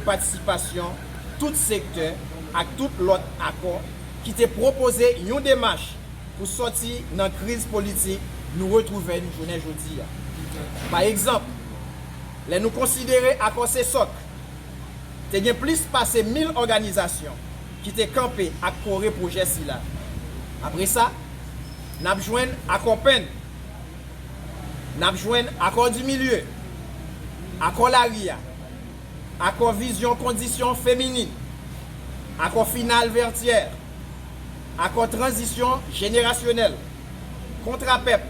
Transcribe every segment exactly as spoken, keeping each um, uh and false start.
patisipasion tout sekte ak tout lot akò ki te propoze yon demach pou sòti nan kriz politik nou retwouve n jounen jodi a. Pa egzanp, lè nou konsidere akò CESOC, te gen plis pase mil òganizasion ki te kanpe ak kore pwojè sila. Apre sa, n ap jwenn akò PEN, n ap jwenn akò di milye, akò lari a, akò vizion kondision feminin, akò final vètyè, akò tranzision jenerasionel, kontra pep,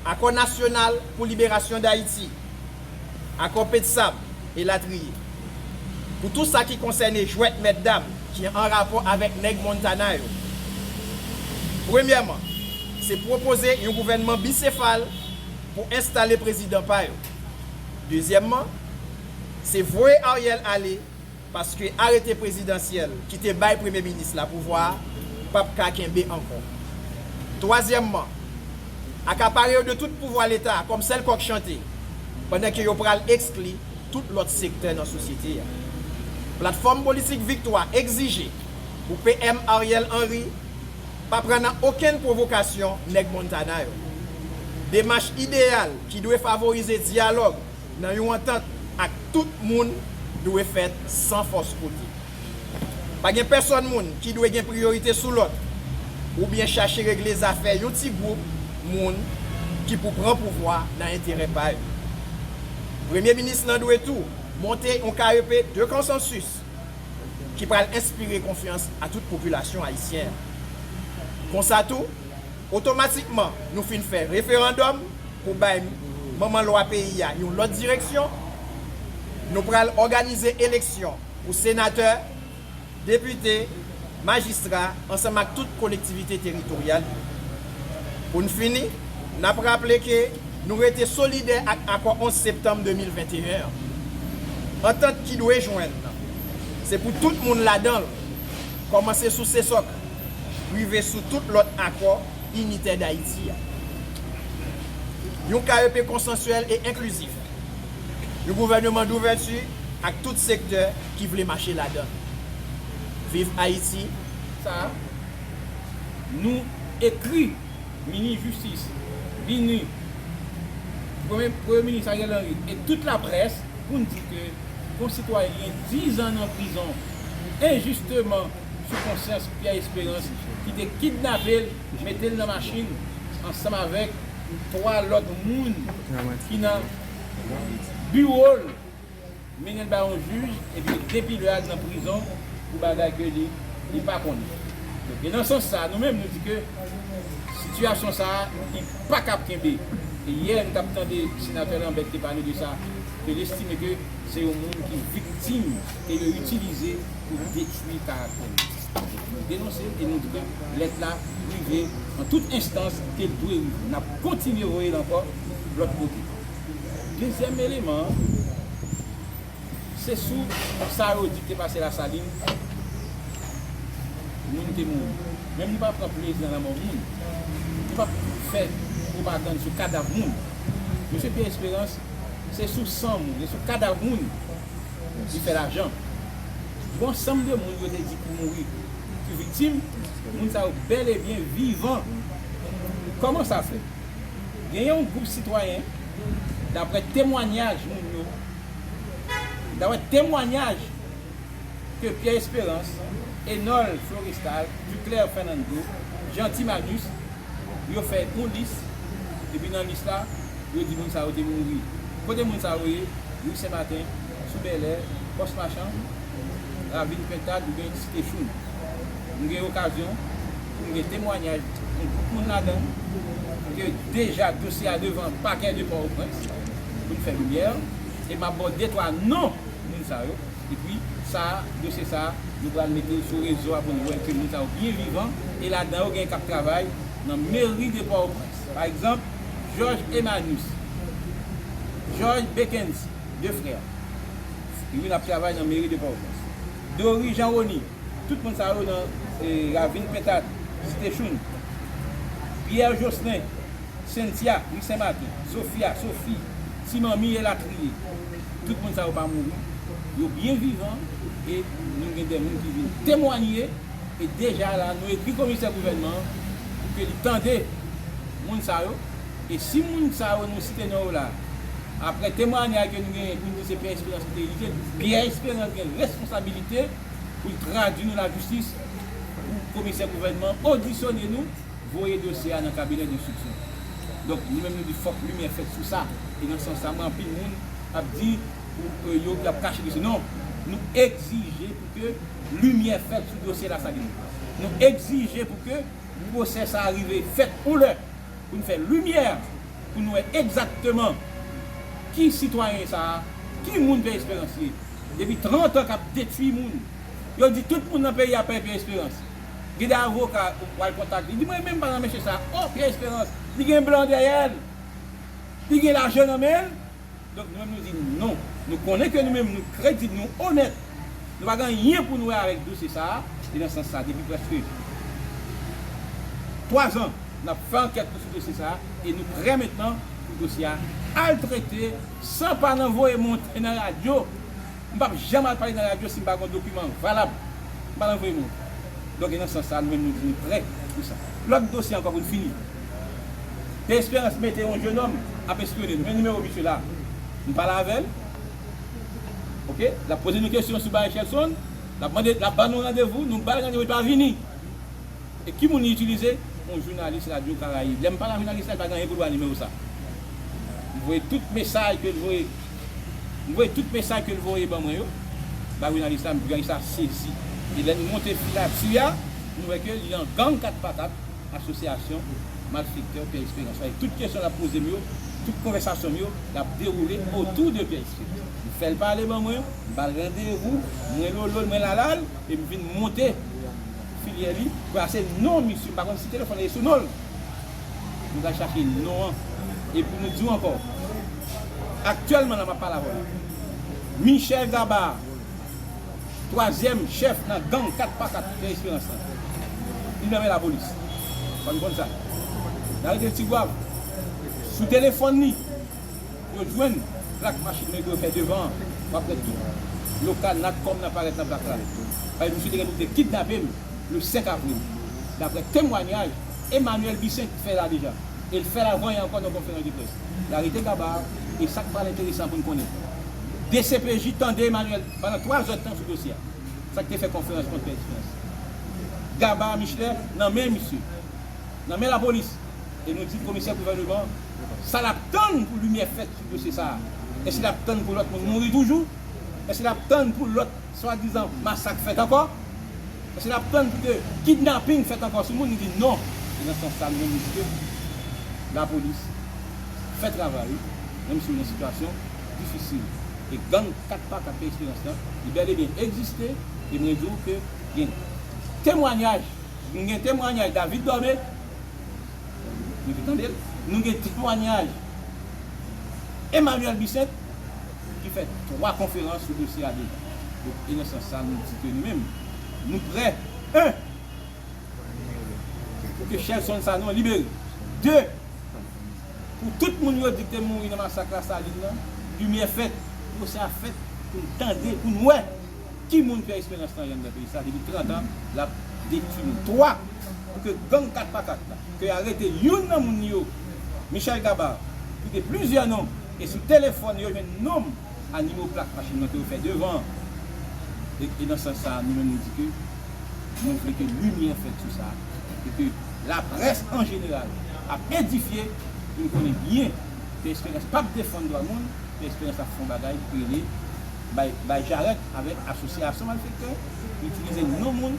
akò nasional pou liberasion Dayiti, akò PEDSAB, elatriye. Pou tou sa ki konsène jwet met dam ki an rapò avek neg Montana yo, premyèman, se propoze yon gouvènman bisefal pou enstale prezidan pa yo. Dezyenmman, se voye Ariel ale, paske arete prezidansyel ki te bay premye minis la pouvwa a p ap ka kenbe ankò. Twazyèmman, akapare yo de tout pouvwa leta a kom sel kok chante, pandan ke yo pral ekskli tout lot sektè nan sosyete a. Platfòm politik Viktwa egzije pou PM Ariel Henry pa pran nan okenn pwovokasyon neg Montana yo. Demach ideyal ki dwe favorize dyalog nan yon antant ak tout moun dwe fet san fos kote. Pa gen pèsonn moun ki dwe gen priyorite sou lot, oubyen chache regle zafè yon ti gwoup moun ki pou pran pouvwa nan enterè pa yo. Premye minis lan dwe tou monte yon KEP de konsansis ki pral enspire konfyans a tout popilasyon ayisyen an. Konsa tou, otomatikman nou fin fè referandòm pou bay manman lwa peyi a yon lot direksyon, nou pral òganize eleksyon pou senatè, depite, majistra ansanm ak tout kolektivite teritoryal yo. Pou n fini, n ap raple ke nou rete solidè ak akò onz septanm de mil venteyen an. Antant ki dwe jwenn nan, se pou tout moun ladan l, kòmanse sou CESOC rive sou tout lot akò initè Dayiti a. Yon KEP konsansyèl e enklizif. Yon gouvènman douvèti ak tout sektè ki vle mache ladan. Viv Ayiti! Sa, nou ekri minis jistis, BINUH, premye, premye minis Ariel Henry e tout laprès pou n di ke yon sitwayen gen dizan nan prizon enjisteman sou konsyans Pierre Espérance ki te kidnape l, mete l nan machin ansanm avèk twa lòt moun ki nan biwo l, mennen l ba yon jij, epi depi lè a l nan prizon pou bagay ke li, li pa konnen. Donk, e nan sans sa, nou menm, nou di ke sitiyasyon sa a, li pa kab kenbe. E yè, n t ap tande senatè Lambert te pale de sa, ke l estime ke se yon moun ki viktim, ke yo itilize pou detwi karaktè li. Nou denonse l e nou di ke lèt la rive nan tout enstans ke l dwe rive. N ap kontinye voye l ankò lòt kote. Dezyèm eleman an, se sou sa yo di k te pase Lasalin, moun te mouri. Men nou pa pran plezi nan lanmò moun. Nou pa fè pwopagann sou kadav moun. Mesye Pierre Espérance, se sou san moun, se sou kadav moun li fè lajan. Gon ansanm de moun yo te di ki mouri, ki viktim, moun sa yo bèl e byen vivan. Kòman sa fèt? Genyen yon gwoup sitwayen, daprè temwanyaj moun yo, daprè temwanyaj ke Pierre Espérance, Enol Florestal, Duclair Fernando, Jean Timanus, yo fè yon lis, epi nan lis la, yo di moun sa yo te mouri. Kote moun sa yo ye? Ri Sen Maten, sou Bèlè, Pòs Machan, Ravin Pentad oubyen Site Choun. M gen okazyon pou m gen temwanyaj yon gwoup moun ladan l, ke deja dosye a devan pakè de Pòtoprens pou n fè limyè, e m ap ba w de twa non moun sa yo. Epi sa, dosye sa, nou pral mete l sou rezo a pou nou wè ke moun sa yo byen vivan, e ladan yo gen k ap travay nan meri de Pòtoprens. Pa egzanp, Georges Emmanus, Georges Beckens, de frè, youn ap travay nan meri de Pòtoprens. Dory Jean Rony, tout moun sa yo nan, eh, Ravin Pentad, Site Choun. Pierre Jocelyn, Cynthia, ri Sen Maten, Sofia, Sophie, Ti Manmi, elatriye. Tout moun sa yo pa mouri. yo byen vivan, e nou gen de moun ki vin temwanye, e deja la, nou ekri komisè gouvènman an pou ke li tande moun sa yo, e si moun sa yo nou site non yo la, apre temwanyaj ke nou genyen pou nou di se Pyè Esperans ki te inisye l, Pyè Esperans gen responsabilite pou l tradui nou lajistis, pou komisè gouvènman an odisyone nou, voye dosye a nan kabinè denstriksyon. Donk, nou menm nou di fòk limyè fèt sou sa. E nan sans sa, mwen anpil moun ap di, ou, e, yo, y ap kache dosye. Non, nou egzije pou ke limyè fèt sou dosye la, sa li ye. Nou egzije pou ke pwosè sa a rive fèt yon lè, pou n fè limyè, pou n wè egzakteman ki sitwayen sa a, ki moun Pyè Esperans ye. Depi trant an k ap detwi moun. Yo di tout moun nan peyi a pè Pyè Esperans. Gen de avoka ou al kontakte, li di, "Mwen menm pa nan mesye sa." O, Pyè Esperans, li gen blan dèyè l. Li gen lajan nan men l. Donk, nou menm nou di non. Nou konnen ke nou menm nou kredib, nou onèt. Nou pa gen anyen pou nou wè avèk dosye sa a. E nan sans sa, depi prèske twa zan, n ap fè ankèt nou sou dosye sa a. E nou prè mentnan pou dosye a al trete san pa nan voye monte nan radyo. M p ap janm al pale nan radyo si m pa gen yon dokiman valab. M pa nan voye moun. Donk, e nan sans sa, nou menm nou di nou prè pou sa. Lòt dosye ankò pou n fini. Pyè Esperans mete yon jenòm ap espyone l. Men nimewo misye la. M pale avè l. Oke? L ap poze nou kesyon sou bagay Shelson. L ap mande, l ap ban nou randevou. Nou ba l randevou, li pa vini. E ki moun li itilize? Yon jounalis Radyo Karayib. Lè m pale a jounalis la, li pa gen anyen pou l wè nimewo sa. M voye tout mesaj ke l voye. M voye tout mesaj ke l voye ban mwen yo. Ba jounalis la, jounalis la sezi. E lè n monte filati a, nou wè ke li nan gang kat pa kat, asosyasyon malfektè Pyè Esperans. Tout kesyon l ap poze m yo, tout konvèsasyon m yo, l ap dewoule otou de Pyè Esperans. M fè l pale ban mwen, m ba l randevou, mwen lolo l, mwen lala l, e m vin monte filyè li, pou se non misye, m pa konn si telefòn nan sou non l. Nou pral chache non an, e pou nou di w ankò, aktyèlman la m ap pale avè w la, Michel Gabar, twazyèm chèf nan gang kat pa kat Pyè Esperans lan, li nan men lapolis. Fò n konn sa. N arete Tigwav. Sou telefòn li, yo jwenn plak machin nèg yo fè devan an. W ap wè tout lokal Natcom nan parèt nan plak la. Paske misye te gen pou te kidnape m le senk avril. Daprè temwanyaj Emmanuel Bissainthe ki fè la deja. E l fè l avan yè ankò nan konferans de près. L arete Gabar, e sa k pral enteresan pou n konnen. D C P J tande Emmanuel pandan twa zè tan sou dosye a. Sa k te fè konferans kont Pyè Esperans. Gabar Michelet nan men misye. Nan men lapolis. E nou di komisè gouvèneman, sa l ap tann pou limyè fèt sou dosye sa a? Èske l ap tann pou lòt moun mouri toujou? Èske l ap tann pou lòt swadizan masak fèt ankò? Èske l ap tann pou ke kidnaping fèt ankò sou moun? Nou di non. E nan sans sa, nou menm, nou di ke lapolis fè travay li, menm si w nan sitiyasyon difisil. E gang kat pa kat Pyè Esperans lan, li bèl e byen egziste, e mwen di w ke gen temwanyaj, nou gen temwanyaj David Dormé, nou te tande l, nou gen temwanyaj Emmanuel Bissainthe, ki fè twa konferans sou dosye a deja. Donk, e nan sans sa, nou di ke nou menm, nou prè, en, pou ke Shelson Sanon libere. De, pou tout moun yo di ki te mouri nan masak Lasalin nan, limyè fèt, pwosè a fèt, pou n tande, pou n wè ki moun Pyè Esperans lan ye anndan peyi sa. Depi trant an, l ap detwi moun. Twa, pou ke gang kat pa kat la, ke arete youn nan moun yo, Michel Gabar, ki te plizyè non, e sou telefòn yo jwenn non m a nimewo plak machin nan ke yo fè devan an. E, e nan sans sa, nou menm nou di ke nou vle ke limyè fèt sou sa, e ke laprès an jeneral ap edifye pou n konnen byen ke Esperans p ap defann dwa moun, ke Esperans ap fè yon bagay ki rele bay, bay jarèt avèk asosyasyon malfektè, itilize non moun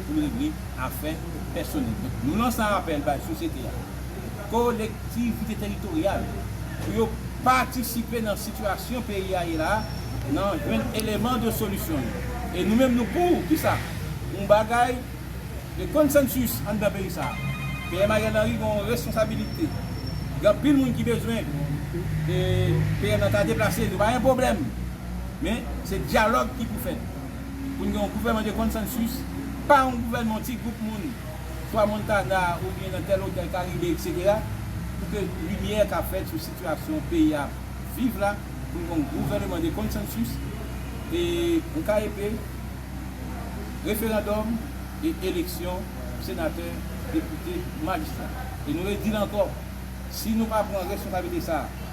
pou l regle afè pèsonèl. Donk, nou lanse yon apèl bay sosyete a, kolektivite teritoryal, pou yo patisipe nan sitiyasyon peyi a ye la, nan jwenn eleman de solisyon yo. E nou menm, nou pou kisa? Yon bagay de konsansis anndan peyi sa a. P M Ariel Henry gen yon responsabilite. Gen anpil moun ki bezwen, e, P M nan ta deplase, nou pa gen pwoblèm. Men, se dyalòg ki pou fèt. Pou n gen yon gouvènman de konsansis, pa yon gouvènman ti gwoup moun, swa Montana oubyen nan tèl otèl Karibe, etsetera, pou ke limyè ka fèt sou sitiyasyon peyi a viv la, pou n gen yon gouvènman de konsansis, E OKAEP, referandòm e eleksyon senatè, depite, majistra. E nou redi l ankò, si nou pa pran responsablite sa a,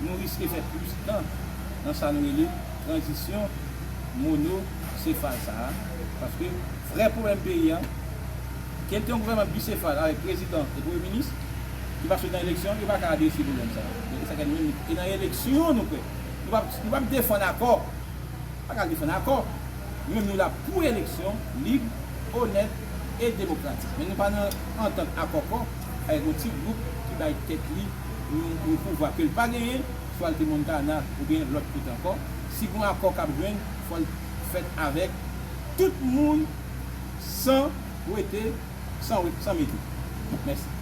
nou riske fè plis tan nan sa nou rele tranzisyon monosefal sa a, paske vrè pwoblèm peyi a, ke l te yon gouvènman bisefal avèk prezidan e premye minis ki pa sot nan eleksyon, yo pa ka adrese pwoblèm sa a. E sa k fè nou menm, e nan eleksyon nou kwè. Nou p ap, nou p ap defann akò. Pa ka defann akò. Nou menm nou la pou eleksyon lib, onèt e demokratik. Men nou pa nan antant akò kò avèk yon ti gwoup ki bay tèt li yon, yon pouvwa ke l pa genyen, swa l te Montana oubyen lòt kote ankò. Si gon akò k ap jwenn, fò l fèt avèk tout moun san wete, san wete, san mete. Mèsi.